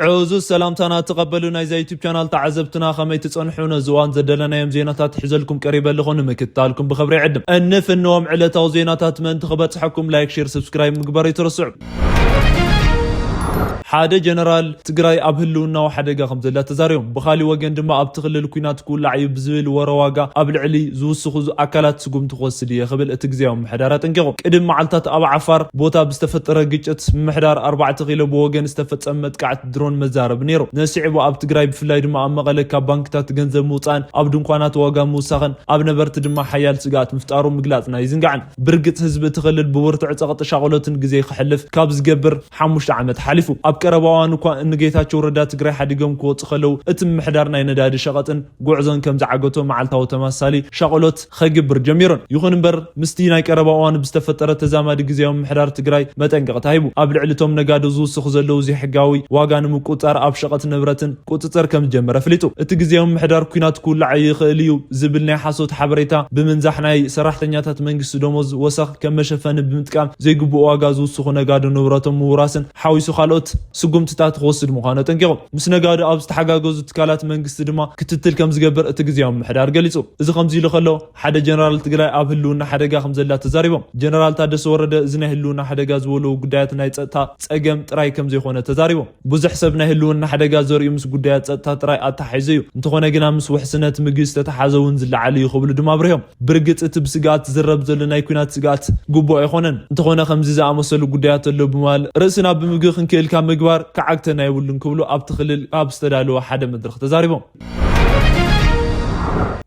ዕዙዝ ሰላምታና ተቐበሉ ናይዛ ዩቱብ ቻናል ተዓዘብትና፣ ከመይ ትጸንሑ? ነዚ እዋን ዘደለናዮም ዜናታት ሒዘልኩም ቀሪበ ኣለኹ፣ ንምክትታልኩም ብኽብሪ ይዕድም። እንፍንዎም ዕለታዊ ዜናታት ምእንቲ ክበጽሐኩም ላይክ፣ ሼር፣ ሰብስክራይብ ምግባር ኣይትረስዑ። ሓደ ጀነራል ትግራይ ኣብ ህልውናዊ ሓደጋ ከም ዘላ ተዛሪቦም። ብኻሊእ ወገን ድማ ኣብቲ ክልል ኲናት ክውላዕ እዩ ብዝብል ወረ ዋጋ ኣብ ልዕሊ ዝውስኹ ኣካላት ስጉምቲ ክወስድ እየ ክብል እቲ ግዜያዊ ምምሕዳር ኣጠንቂቑ። ቅድሚ መዓልታት ኣብ ዓፋር ቦታ ብዝተፈጠረ ግጭት ምምሕዳር ኣርባዕተ ኪሎ ብወገን ዝተፈጸመ መጥቃዕቲ ድሮን መዛረቢ ነይሩ። ነሲዕቡ ኣብ ትግራይ ብፍላይ ድማ ኣብ መቐለ ካብ ባንክታት ገንዘብ ምውፃእን ኣብ ድንኳናት ዋጋ ምውሳኽን ኣብ ነበርቲ ድማ ሓያል ስግኣት ምፍጣሩ ምግላፅና ኣይዝንጋዕን። ብርግፅ ህዝቢ እቲ ክልል ብብርቱዕ ፀቕጢ ሻቕሎትን ግዜ ክሕልፍ ካብ ዝገብር ሓሙሽተ ዓመት ሓሊፉ። ኣብ ቀረባ እዋን እኳ እኒ ጌታቸው ረዳ ትግራይ ሓዲጎም ክወፁ ከለዉ እቲ ምምሕዳር ናይ ነዳዲ ሸቐጥን ጉዕዞን ከም ዝዓገቶ መዓልታዊ ተመሳሳሊ ሻቕሎት ኸግብር ጀሚሩን። ይኹን እምበር ምስቲ ናይ ቀረባ እዋን ብዝተፈጠረ ተዛማዲ ግዜያዊ ምምሕዳር ትግራይ መጠንቀቕታ ሂቡ። ኣብ ልዕሊ እቶም ነጋዶ ዝውስኹ ዘለዉ ዘይሕጋዊ ዋጋ ንምቁፅፃር ኣብ ሸቐጥ ንብረትን ቁፅፅር ከም ዝጀመረ ኣፍሊጡ። እቲ ግዜያዊ ምምሕዳር ኲናት ክውላዕ ይኽእል እዩ ዝብል ናይ ሓሶት ሓበሬታ ብምንዛሕ ናይ ሰራሕተኛታት መንግስቲ ደሞዝ ወሰኽ ከም መሸፈኒ ብምጥቃም ዘይግቡእ ዋጋ ዝውስኹ ነጋዶ ንብረቶም ምውራስን ሓዊሱ ካልኦት ስጉምትታት ክወስድ ምዃኑ ኣጠንቂቑ። ምስ ነጋዶ ኣብ ዝተሓጋገዙ ትካላት መንግስቲ ድማ ክትትል ከም ዝገብር እቲ ግዜያዊ ምምሕዳር ገሊጹ። እዚ ከምዚ ኢሉ ከሎ ሓደ ጀነራል ትግራይ ኣብ ህልውና ሓደጋ ከም ዘላ ተዛሪቦም። ጀነራል ታደሰ ወረደ እዚ ናይ ህልውና ሓደጋ ዝበልዎ ጉዳያት ናይ ጸጥታ ጸገም ጥራይ ከም ዘይኮነ ተዛሪቦም። ብዙሕ ሰብ ናይ ህልውና ሓደጋ ዘርእዩ ምስ ጉዳያት ጸጥታ ጥራይ ኣተሓሒዙ እዩ። እንተኾነ ግና ምስ ውሕስነት ምግቢ ዝተተሓዘ እውን ዝለዓል እዩ ክብሉ ድማ ኣብሪሆም። ብርግጽ እቲ ብስግኣት ዝዝረብ ዘሎ ናይ ኲናት ስግኣት ግቡእ ኣይኮነን። እንተኾነ ከምዚ ዝኣመሰሉ ጉዳያት ኣሎ ብምባል ርእስና ብምግቢ ክንክእል ካብ ምግባር ክዓግተና የብሉን ክብሉ ኣብቲ ክልል ኣብ ዝተዳለወ ሓደ መድረኽ ተዛሪቦም።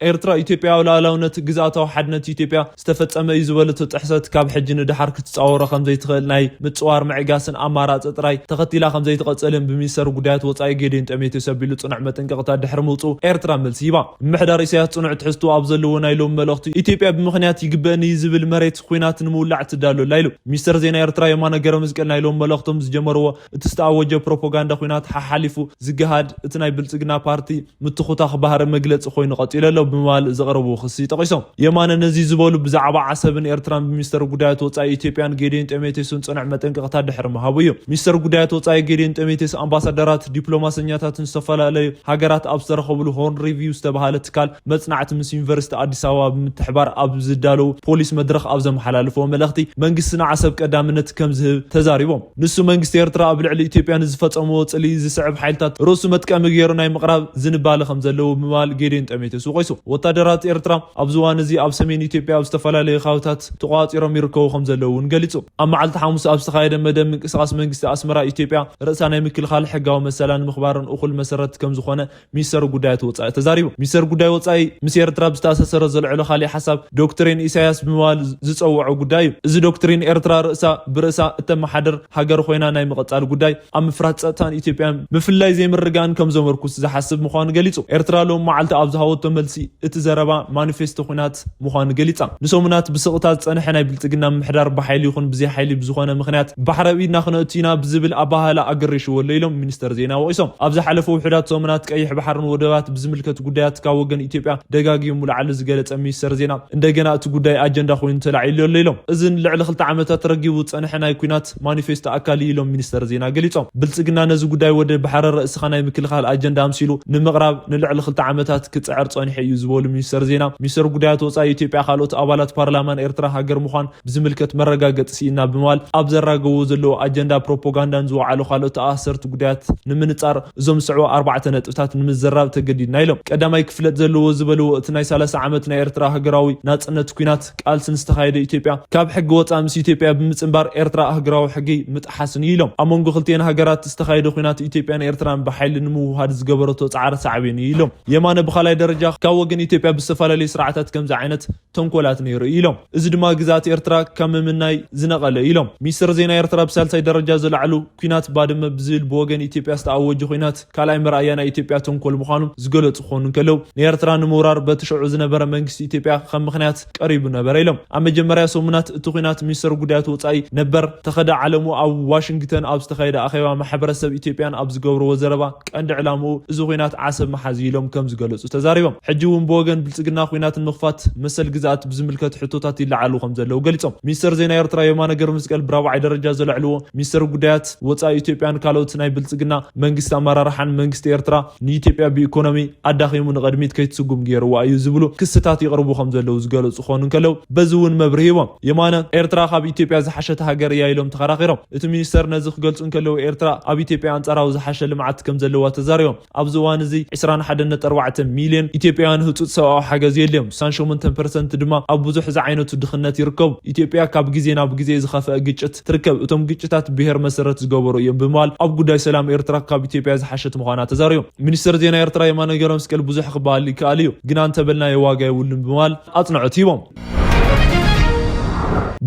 ኤርትራ ኢትዮጵያዊ ሉዓላውነት ግዝኣታዊ ሓድነት ኢትዮጵያ ዝተፈጸመ እዩ ዝበለቶ ጥሕሰት ካብ ሕጂ ንደሓር ክትጻወሮ ከም ዘይትኽእል ናይ ምጽዋር ምዕጋስን ኣማራጺ ጥራይ ተኸቲላ ከም ዘይትቐጽልን ብሚኒስተር ጉዳያት ወጻኢ ጌዲዮን ጢሞቴዎስ ኣቢሉ ጽኑዕ መጠንቀቕታ ድሕሪ ምውጽኡ ኤርትራ መልሲ ሂባ። ምምሕዳር ኢሳያስ ጽኑዕ ትሕዝቶ ኣብ ዘለዎ ናይ ሎሚ መልእኽቱ ኢትዮጵያ ብምኽንያት ይግበእኒ እዩ ዝብል መሬት ኲናት ንምውላዕ ትዳሎ ኣላ ኢሉ። ሚኒስተር ዜና ኤርትራ የማነ ገብረመስቀል ናይ ሎሚ መልእኽቶም ዝጀመርዎ እቲ ዝተኣወጀ ፕሮፓጋንዳ ኲናት ሓሓሊፉ ዝገሃድ እቲ ናይ ብልጽግና ፓርቲ ምትኹታኽ ባህሪ መግለጺ ኮይኑ ቀጺሉ ኣሎ ብምባል ዘቕረብዎ ክሲ ጠቒሶም። የማነ ነዚ ዝበሉ ብዛዕባ ዓሰብን ኤርትራን ብሚኒስተር ጉዳያት ወጻኢ ኢትዮጵያን ጌዲዮን ጢሞቴዎስን ጽኑዕ መጠንቀቕታ ድሕሪ ምሃቡ እዩ። ሚኒስተር ጉዳያት ወጻኢ ጌዲዮን ጢሞቴዎስ ኣምባሳደራት፣ ዲፕሎማሰኛታትን ዝተፈላለዩ ሃገራት ኣብ ዝተረኸብሉ ሆርን ሪቪው ዝተባህለ ትካል መጽናዕቲ ምስ ዩኒቨርሲቲ ኣዲስ ኣበባ ብምትሕባር ኣብ ዝዳለው ፖሊስ መድረኽ ኣብ ዘመሓላለፍዎ መልእኽቲ መንግስቲ ንዓሰብ ቀዳምነት ከም ዝህብ ተዛሪቦም። ንሱ መንግስቲ ኤርትራ ኣብ ልዕሊ ኢትዮጵያ ንዝፈጸምዎ ጽልኢ ዝስዕብ ሓይልታት ርእሱ መጥቀሚ ገይሩ ናይ ምቕራብ ዝንባለ ከም ዘለዎ ብምባል ጌዲዮን ጢሞቴዎስ ወቒሱ። ወታደራት ኤርትራ ኣብዚ እዋን እዚ ኣብ ሰሜን ኢትዮጵያ ኣብ ዝተፈላለዩ ከባብታት ተቋጺሮም ይርከቡ ከም ዘለዉ እውን ገሊጹ። ኣብ መዓልቲ ሓሙስ ኣብ ዝተኻየደ መደብ ምንቅስቓስ መንግስቲ ኣስመራ ኢትዮጵያ ርእሳ ናይ ምክልኻል ሕጋዊ መሰላን ምኽባርን እኹል መሰረት ከም ዝኾነ ሚኒስተር ጉዳያት ወጻኢ ተዛሪቡ። ሚኒስተር ጉዳይ ወጻኢ ምስ ኤርትራ ብዝተኣሳሰረ ዘልዕሎ ካሊእ ሓሳብ ዶክትሪን ኢሳያስ ብምባል ዝጸውዖ ጉዳይ እዩ። እዚ ዶክትሪን ኤርትራ ርእሳ ብርእሳ እተመሓድር ሃገር ኮይና ናይ ምቕጻል ጉዳይ ኣብ ምፍራስ ጸጥታን ኢትዮጵያን ብፍላይ ዘይምርግጋእን ከም ዘመርኩስ ዝሓስብ ምዃኑ ገሊጹ። ኤርትራ ሎም መዓልቲ ኣብ ዝሃበቶ መልሲ እቲ ዘረባ ማኒፌስቶ ኲናት ምዃኑ ገሊጻ። ንሰሙናት ብስቕታ ዝጸንሐ ናይ ብልጽግና ምምሕዳር ብሓይሊ ይኹን ብዘይ ሓይሊ ብዝኾነ ምኽንያት ባሕሪ ኣብ ኢድና ክነእቱ ኢና ብዝብል ኣባህላ ኣገሪሽዎ ኣሎ ኢሎም ሚኒስተር ዜና ወቒሶም። ኣብ ዝሓለፉ ውሑዳት ሰሙናት ቀይሕ ባሕርን ወደባት ብዝምልከት ጉዳያት ካብ ወገን ኢትዮጵያ ደጋጊሙ ምልዓሉ ዝገለጸ ሚኒስተር ዜና እንደገና እቲ ጉዳይ ኣጀንዳ ኮይኑ ተላዒሉ ኣሎ ኢሎም። እዚ ንልዕሊ ክልተ ዓመታት ረጊቡ ዝጸንሐ ናይ ኲናት ማኒፌስቶ ኣካል እዩ ኢሎም ሚኒስተር ዜና ገሊጾም። ብልጽግና ነዚ ጉዳይ ወደ ባሕሪ ርእስኻ ናይ ምክልኻል ኣጀንዳ ኣምሲሉ ንምቕራብ ንልዕሊ ክልተ ዓመታት ክጽዕር ጸኒሑ እዩ ዝበሉ ሚኒስተር ዜና፣ ሚኒስተር ጉዳያት ወጻኢ ኢትዮጵያ ካልኦት ኣባላት ፓርላማን ኤርትራ ሃገር ምዃን ብዝምልከት መረጋገጺ ስኢና ብምባል ኣብ ዘራገቡ ዘለዉ ኣጀንዳ ፕሮፓጋንዳን ዝወዓሉ ካልኦት ተኣሳሰርቲ ጉዳያት ንምንጻር እዞም ዝስዕቡ ኣርባዕተ ነጥብታት ንምዝራብ ተገዲድና ኢሎም። ቀዳማይ ክፍለጥ ዘለዎ ዝበልዎ እቲ ናይ ሰላሳ ዓመት ናይ ኤርትራ ሃገራዊ ናጽነት ኲናት ቃልስን ዝተኻየደ ኢትዮጵያ ካብ ሕጊ ወጻኢ ምስ ኢትዮጵያ ብምጽንባር ኤርትራ ሃገራዊ ሕጊ ምጥሓስን እዩ ኢሎም። ኣብ መንጎ ክልቲኤን ሃገራት ዝተኻየደ ኲናት ኢትዮጵያን ኤርትራን ብሓይሊ ንምውሃድ ዝገበረቶ ጻዕሪ ሳዕቤን እዩ ኢሎም። የማነ ብኻልኣይ ደረጃ ካብ ወገን ኢትዮጵያ ብዝተፈላለዩ ስርዓታት ከምዚ ዓይነት ተንኮላት ነይሩ ኢሎም። እዚ ድማ ግዝኣት ኤርትራ ካብ ምምናይ ዝነቐለ ኢሎም። ሚኒስተር ዜና ኤርትራ ብሳልሳይ ደረጃ ዝለዓሉ ኲናት ባድመ ብዝብል ብወገን ኢትዮጵያ ዝተኣወጀ ኲናት ካልኣይ መርኣያ ናይ ኢትዮጵያ ተንኮል ምዃኑ ዝገለጹ ክኾኑ እንከለዉ ንኤርትራ ንምውራር በቲ ሽዑ ዝነበረ መንግስቲ ኢትዮጵያ ከም ምኽንያት ቀሪቡ ነበረ ኢሎም። ኣብ መጀመርያ ሰሙናት እቲ ኲናት ሚኒስተር ጉዳያት ወጻኢ ነበር ተኸደ ዓለሙ ኣብ ዋሽንግተን ኣብ ዝተኻየደ ኣኼባ ማሕበረሰብ ኢትዮጵያን ኣብ ዝገብርዎ ዘረባ ቀንዲ ዕላምኡ እዚ ኲናት ዓሰብ ምሓዝ እዩ ኢሎም ከም ዝገለጹ ተዛሪቦም። ሕጂ እውን ብወገን ብልጽግና ኲናት ንምኽፋት መሰል ግዝኣት ብዝምልከት ሕቶታት ይለዓሉ ከም ዘለዉ ገሊጾም። ሚኒስተር ዜና ኤርትራ የማነ ገብረመስቀል ብራብዓይ ደረጃ ዘልዕልዎ፣ ሚኒስተር ጉዳያት ወጻኢ ኢትዮጵያን ካልኦት ናይ ብልጽግና መንግስቲ ኣመራርሓን መንግስቲ ኤርትራ ንኢትዮጵያ ብኢኮኖሚ ኣዳኺሙ ንቐድሚት ከይትስጉም ገይርዋ እዩ ዝብሉ ክስታት ይቕርቡ ከም ዘለዉ ዝገለጹ ክኾኑ እንከለዉ፣ በዚ እውን መብርሂ ሂቦም። የማነ፣ ኤርትራ ካብ ኢትዮጵያ ዝሓሸት ሃገር እያ ኢሎም ተኸራኺሮም። እቲ ሚኒስተር ነዚ ክገልጹ እንከለዉ፣ ኤርትራ ኣብ ኢትዮጵያ ኣንጻራዊ ዝሓሸ ልምዓት ከም ዘለዋ ተዛሪቦም። ኣብዚ እዋን እዚ ዕስራን ሓደን ነጥቢ ኣርባዕተ ሚልዮን ኢትዮጵያውያን ህጹጽ ሰብኣዊ ሓገዝ የድልዮም። ስሳን ሸሞንተ ፐርሰንት ድማ ኣብ ብዙሕ ዝዓይነቱ ድኽነት ይርከቡ። ኢትዮጵያ ካብ ግዜ ናብ ግዜ ዝኸፍአ ግጭት ትርከብ። እቶም ግጭታት ብሄር መሰረት ዝገበሩ እዮም ብምባል፣ ኣብ ጉዳይ ሰላም ኤርትራ ካብ ኢትዮጵያ ዝሓሸት ምዃና ተዛሪቦም። ሚኒስተር ዜና ኤርትራ የማነ ገብረመስቀል ብዙሕ ክበሃል ይከኣል እዩ፣ ግና እንተበልናዮ ዋጋ የብሉን ብምባል ኣጽንዖት ሂቦም።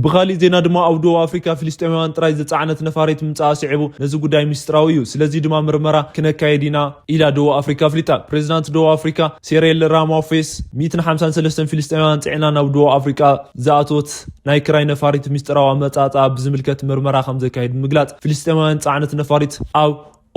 ብኻሊእ ዜና ድማ፣ ኣብ ደቡብ ኣፍሪካ ፍልስጤማውያን ጥራይ ዝጸዓነት ነፋሪት ምምጻኣ ስዒቡ፣ ነዚ ጉዳይ ሚስጥራዊ እዩ፣ ስለዚ ድማ ምርመራ ክነካየድ ኢና ኢላ ደቡብ ኣፍሪካ ኣፍሊጣ። ፕሬዚዳንት ደቡብ ኣፍሪካ ሴሪል ራማፎስ፣ ሚእትን ሓምሳን ሰለስተን ፍልስጤማውያን ጽዒና ናብ ደቡብ ኣፍሪካ ዝኣተወት ናይ ክራይ ነፋሪት ሚስጥራዊ ኣመጻጽኣ ብዝምልከት ምርመራ ከም ዘካየድ ብምግላጽ፣ ፍልስጤማውያን ጸዓነት ነፋሪት ኣብ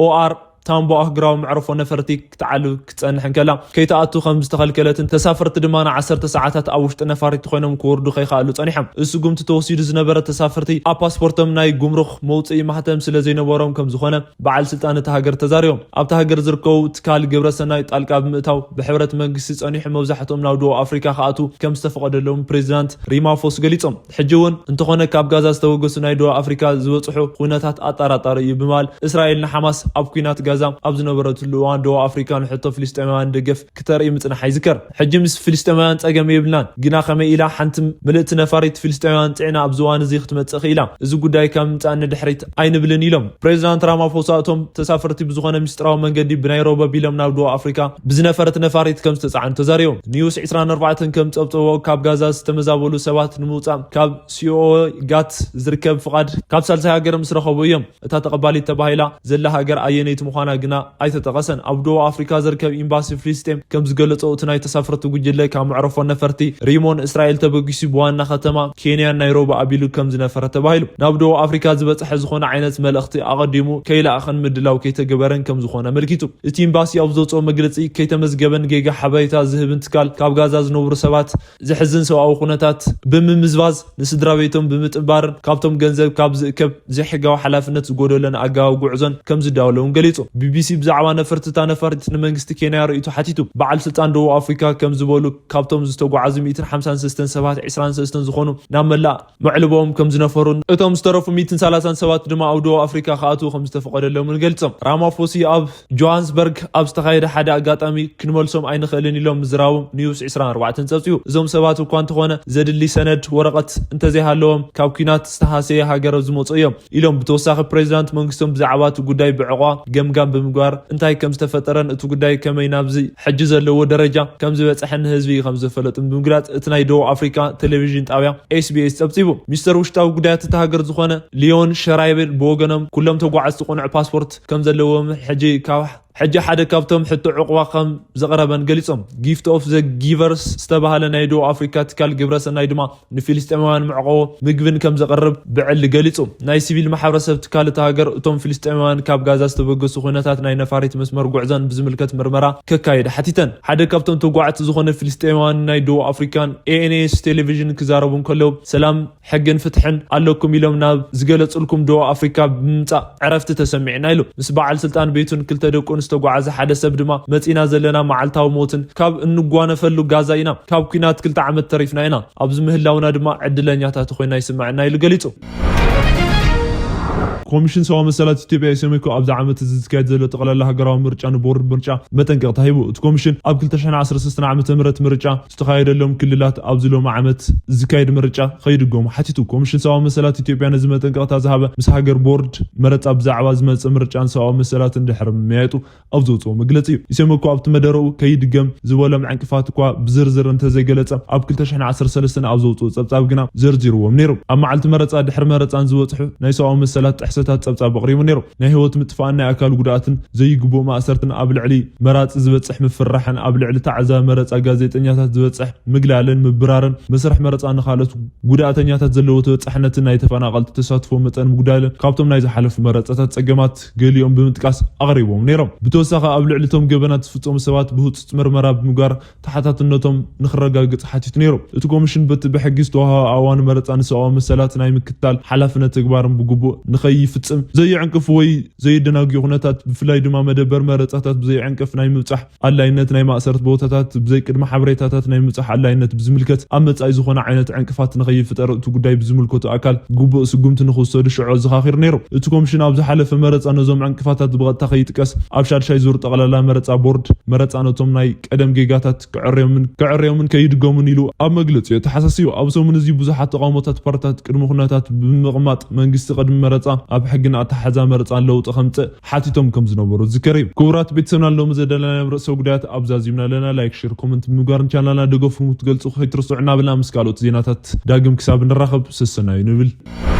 ኦኣር ታምቦ ኣህጉራዊ መዕርፎ ነፈርቲ ክትዓልብ ክትጸንሕ እንከላ፣ ከይትኣቱ ከም ዝተኸልከለትን ተሳፈርቲ ድማ ንዓሰርተ ሰዓታት ኣብ ውሽጢ ነፋሪት ኮይኖም ክወርዱ ከይከኣሉ ጸኒሖም። እዚ ስጉምቲ ተወሲዱ ዝነበረ፣ ተሳፈርቲ ኣብ ፓስፖርቶም ናይ ጉምሩክ መውጽኢ ማህተም ስለ ዘይነበሮም ከም ዝኾነ በዓል ስልጣን እታ ሃገር ተዛሪቦም። ኣብታ ሃገር ዝርከቡ ትካል ግብረሰናይ ጣልቃ ብምእታው፣ ብሕብረት መንግስቲ ጸኒሑ መብዛሕትኦም ናብ ደቡብ ኣፍሪካ ክኣትዉ ከም ዝተፈቐደሎም ፕሬዚዳንት ሪማፎስ ገሊጾም። ሕጂ እውን እንተኾነ፣ ካብ ጋዛ ዝተበገሱ ናይ ደቡብ ኣፍሪካ ዝበጽሑ ኩነታት ኣጠራጣሪ እዩ ብምባል፣ እስራኤል ንሓማስ ኣብ ኲናት ጋዛ ኣብ ዝነበረትሉ እዋን፣ ደቡብ ኣፍሪካ ንሕቶ ፍልስጤማውያን ደገፍ ክተርኢ ምጽንሓ ይዝከር። ሕጂ ምስ ፍልስጤማውያን ጸገም የብልናን፣ ግና ከመይ ኢላ ሓንቲ ምልእቲ ነፋሪት ፍልስጤማውያን ጽዒና ኣብዚ እዋን እዚ ክትመጽእ ክኢላ? እዚ ጉዳይ ካብ ምምጻእ ንድሕሪት ኣይንብልን ኢሎም። ፕሬዚዳንት ራማፎሳ፣ እቶም ተሳፈርቲ ብዝኾነ ምስጢራዊ መንገዲ ብናይሮቢ ኣቢሎም ናብ ደቡብ ኣፍሪካ ብዝነፈረት ነፋሪት ከም ዝተጻዕኑ ተዛሪቦም። ኒውስ ዕስራን ኣርባዕተን ከም ጸብጸቦ፣ ካብ ጋዛ ዝተመዛበሉ ሰባት ንምውጻእ ካብ ሲኦጋት ዝርከብ ፍቓድ ካብ ሳልሳይ ሃገር ምስ ረኸቡ እዮም እታ ተቐባሊት ተባሂላ ዘላ ሃገር ኣየነይቲ ምዃና ግና ኣይተጠቐሰን። ኣብ ደቡብ ኣፍሪካ ዝርከብ ኤምባሲ ፍልስጤም ከም ዝገለጾ፣ እቲ ናይ ተሳፈርቲ ጉጅለ ካብ መዕረፎ ነፈርቲ ሪሞን እስራኤል ተበጊሱ ብዋና ከተማ ኬንያ ናይሮቢ ኣቢሉ ከም ዝነፈረ ተባሂሉ። ናብ ደቡብ ኣፍሪካ ዝበጽሐ ዝኾነ ዓይነት መልእኽቲ ኣቐዲሙ ከይለኣኸን ምድላው ከይተገበረን ከም ዝኾነ ኣመልኪቱ። እቲ ኤምባሲ ኣብ ዘውጽኦ መግለጺ፣ ከይተመዝገበን ጌጋ ሓበሬታ ዝህብን ትካል ካብ ጋዛ ዝነብሩ ሰባት ዘሕዝን ሰብኣዊ ኩነታት ብምምዝባዝ፣ ንስድራ ቤቶም ብምጥንባርን ካብቶም ገንዘብ ካብ ዝእከብ ዘይሕጋዊ ሓላፍነት ዝጎደለን ኣገባብ ጉዕዞን ከም ዝዳወለ እውን ገሊጹ። ቢቢሲ ብዛዕባ ነፈርቲ እታ ነፋሪት ንመንግስቲ ኬንያ ርእይቶ ሓቲቱ። በዓል ስልጣን ደቡብ ኣፍሪካ ከም ዝበሉ፣ ካብቶም ዝተጓዓዙ ሚእትን ሓምሳን ሰለስተን ሰባት፣ ዕስራን ሰለስተን ዝኾኑ ናብ መላእ መዕልቦም ከም ዝነፈሩን፣ እቶም ዝተረፉ ሚእትን ሰላሳን ሰባት ድማ ኣብ ደቡብ ኣፍሪካ ክኣትዉ ከም ዝተፈቐደሎምን ገሊጾም። ራማፎሲ ኣብ ጆሃንስበርግ ኣብ ዝተኻየደ ሓደ ኣጋጣሚ፣ ክንመልሶም ኣይንኽእልን ኢሎም ምዝራቦም ኒውስ ዕስራን ኣርባዕተን ጸብጺቡ። እዞም ሰባት እኳ እንተኾነ፣ ዘድሊ ሰነድ ወረቐት እንተዘይሃለዎም፣ ካብ ኲናት ዝተሃሰየ ሃገር ዝመጹ እዮም ኢሎም። ብተወሳኺ፣ ፕሬዚዳንት መንግስቶም ብዛዕባ እቲ ጉዳይ ብዕቋ ገምጋም ብምግባር፣ እንታይ ከም ዝተፈጠረን እቲ ጉዳይ ከመይ ናብዚ ሕጂ ዘለዎ ደረጃ ከም ዝበጽሐን ንህዝቢ ከም ዘፈለጡን ብምግላጽ፣ እቲ ናይ ደቡብ ኣፍሪካ ቴሌቪዥን ጣብያ ኤስቢኤስ ጸብጺቡ። ሚኒስተር ውሽጣዊ ጉዳያት እታ ሃገር ዝኾነ ሊዮን ሸራይብል ብወገኖም፣ ኩሎም ተጓዓዝቲ ቅኑዕ ፓስፖርት ከም ዘለዎም፣ ሕጂ ካብ ሕጂ ሓደ ካብቶም ሕቶ ዕቑባ ከም ዘቕረበን ገሊጾም። ጊፍት ኦፍ ዘ ጊቨርስ ዝተባህለ ናይ ደቡብ ኣፍሪካ ትካል ግብረ ሰናይ ድማ ንፊልስጤማውያን መዕቆቦ ምግብን ከም ዘቕርብ ብዕሊ ገሊጹ። ናይ ሲቪል ማሕበረሰብ ትካል እታ ሃገር፣ እቶም ፊልስጤማውያን ካብ ጋዛ ዝተበገሱ ኩነታት ናይ ነፋሪት መስመር ጉዕዞን ብዝምልከት ምርመራ ከካይድ ሓቲተን። ሓደ ካብቶም ተጓዓዝቲ ዝኾነ ፊልስጤማውያን ናይ ደቡብ ኣፍሪካን ኤኤንኤስ ቴሌቪዥን ክዛረቡ እንከለዉ፣ ሰላም፣ ሕግን ፍትሕን ኣለኩም ኢሎም ናብ ዝገለጹልኩም ደቡብ ኣፍሪካ ብምምጻእ ዕረፍቲ ተሰሚዕና ኢሉ። ምስ በዓል ስልጣን ቤቱን ክልተ ደቁን ዝተጓዓዘ ሓደ ሰብ ድማ፣ መጺና ዘለና መዓልታዊ ሞትን ካብ እንጓነፈሉ ጋዛ ኢና። ካብ ኲናት ክልተ ዓመት ተሪፍና ኢና። ኣብዚ ምህላውና ድማ ዕድለኛታት ኮይና ይስምዐና ኢሉ ገሊጹ። ኮሚሽን ሰብኣዊ መሰላት ኢትዮጵያ፣ ኢሰመኮ፣ ኣብዚ ዓመት እዚ ዝካየድ ዘሎ ጠቕላላ ሃገራዊ ምርጫ ንቦርድ ምርጫ መጠንቀቕታ ሂቡ። እቲ ኮሚሽን ኣብ ክልተ ሽሕን ዓሰርተ ሰለስተን ዓመተ ምህረት ምርጫ ዝተኻየደሎም ክልላት ኣብዚ ሎሚ ዓመት ዝካየድ ምርጫ ከይድገሙ ሓቲቱ። ኮሚሽን ሰብኣዊ መሰላት ኢትዮጵያ ነዚ መጠንቀቕታ ዝሃበ፣ ምስ ሃገር ቦርድ መረጻ ብዛዕባ ዝመጽእ ምርጫን ሰብኣዊ መሰላትን ድሕሪ ምምያየጡ ኣብ ዘውጽኦ መግለጺ እዩ። ኢሰመኮ ኣብቲ መደረኡ፣ ከይድገም ዝበሎም ዕንቅፋት እኳ ብዝርዝር እንተዘይገለጸ፣ ኣብ ክልተ ሽሕን ዓሰርተ ሰለስተን ኣብ ዘውጽኦ ጸብጻብ ግና ዘርዚርዎም ነይሩ። ኣብ መዓልቲ መረጻ፣ ድሕሪ መረጻን ዝበጽሑ ናይ ሰብኣዊ መሰላት ጥሕሰት ታት ጸብጻብ ኣቕሪቡ ነይሩ። ናይ ህይወት ምጥፋእን ናይ ኣካል ጉድኣትን ዘይግቡእ ማእሰርትን ኣብ ልዕሊ መራጺ ዝበጽሕ ምፍርራሕን ኣብ ልዕሊ ተዓዛቢ መረጻ ጋዜጠኛታት ዝበጽሕ ምግላልን ምብራርን መስርሕ መረጻ ንኻልኦት ጉድኣተኛታት ዘለዎ ተበጻሕነትን ናይ ተፈናቐልቲ ተሳትፎ መጠን ምጉዳልን ካብቶም ናይ ዝሓለፉ መረጻታት ጸገማት ገሊኦም ብምጥቃስ ኣቕሪቦም ነይሮም። ብተወሳኺ ኣብ ልዕሊ እቶም ገበናት ዝፍጸሙ ሰባት ብህጹጽ መርመራ ብምግባር ተሓታትነቶም ንኽረጋግጽ ሓቲቱ ነይሩ። እቲ ኮሚሽን በቲ ብሕጊ ዝተዋህበ ኣዋን መረጻ ንሰብኣዊ መሰላት ናይ ምክትታል ሓላፍነት ተግባርን ብግቡእ ንኸይፍጽም ዘየዕንቅፉ ወይ ዘየደናግዩ ኩነታት ብፍላይ ድማ መደበር መረጻታት ብዘይዕንቅፍ ናይ ምብጻሕ ኣድላይነት ናይ ማእሰርቲ ቦታታት ብዘይቅድመ ሓበሬታታት ናይ ምብጻሕ ኣድላይነት ብዝምልከት ኣብ መጻኢ ዝኾነ ዓይነት ዕንቅፋት ንኸይፍጠር እቲ ጉዳይ ብዝምልከቱ ኣካል ግቡእ ስጉምቲ ንኽውሰዱ ሽዑ ኣዘኻኺሩ ነይሩ። እቲ ኮሚሽን ኣብ ዝሓለፈ መረጻ ነዞም ዕንቅፋታት ብቐጥታ ከይጥቀስ ኣብ ሻድሻይ ዙር ጠቕላላ መረጻ ቦርድ መረጻ ነቶም ናይ ቀደም ጌጋታት ክዕርዮምን ክዕርዮምን ከይድገሙን ኢሉ ኣብ መግለጺኡ ተሓሳሲቡ። ኣብ ሰሙን እዚ ብዙሓት ተቓውሞታት ፓርቲታት ቅድሚ ኩነታት ብምቕማጥ መንግስቲ ቅድሚ መረጻ ኣብ ሕግን ኣተሓሕዛ መረጻን ለውጢ ከምጽእ ሓቲቶም ከም ዝነበሩ ዝዝከር እዩ። ክቡራት ቤተሰብና ሎሚ ዘዳለናዮም ርእሰ ጉዳያት ኣብዛ ዚምና ኣለና። ላይክ፣ ሼር፣ ኮመንት ብምግባር ንቻናልና ደገፉ ክትገልጹ ከይትርስዑ እናበልና ምስ ካልኦት ዜናታት ዳግም ክሳብ ንራኸብ ሰሰናዩ ንብል።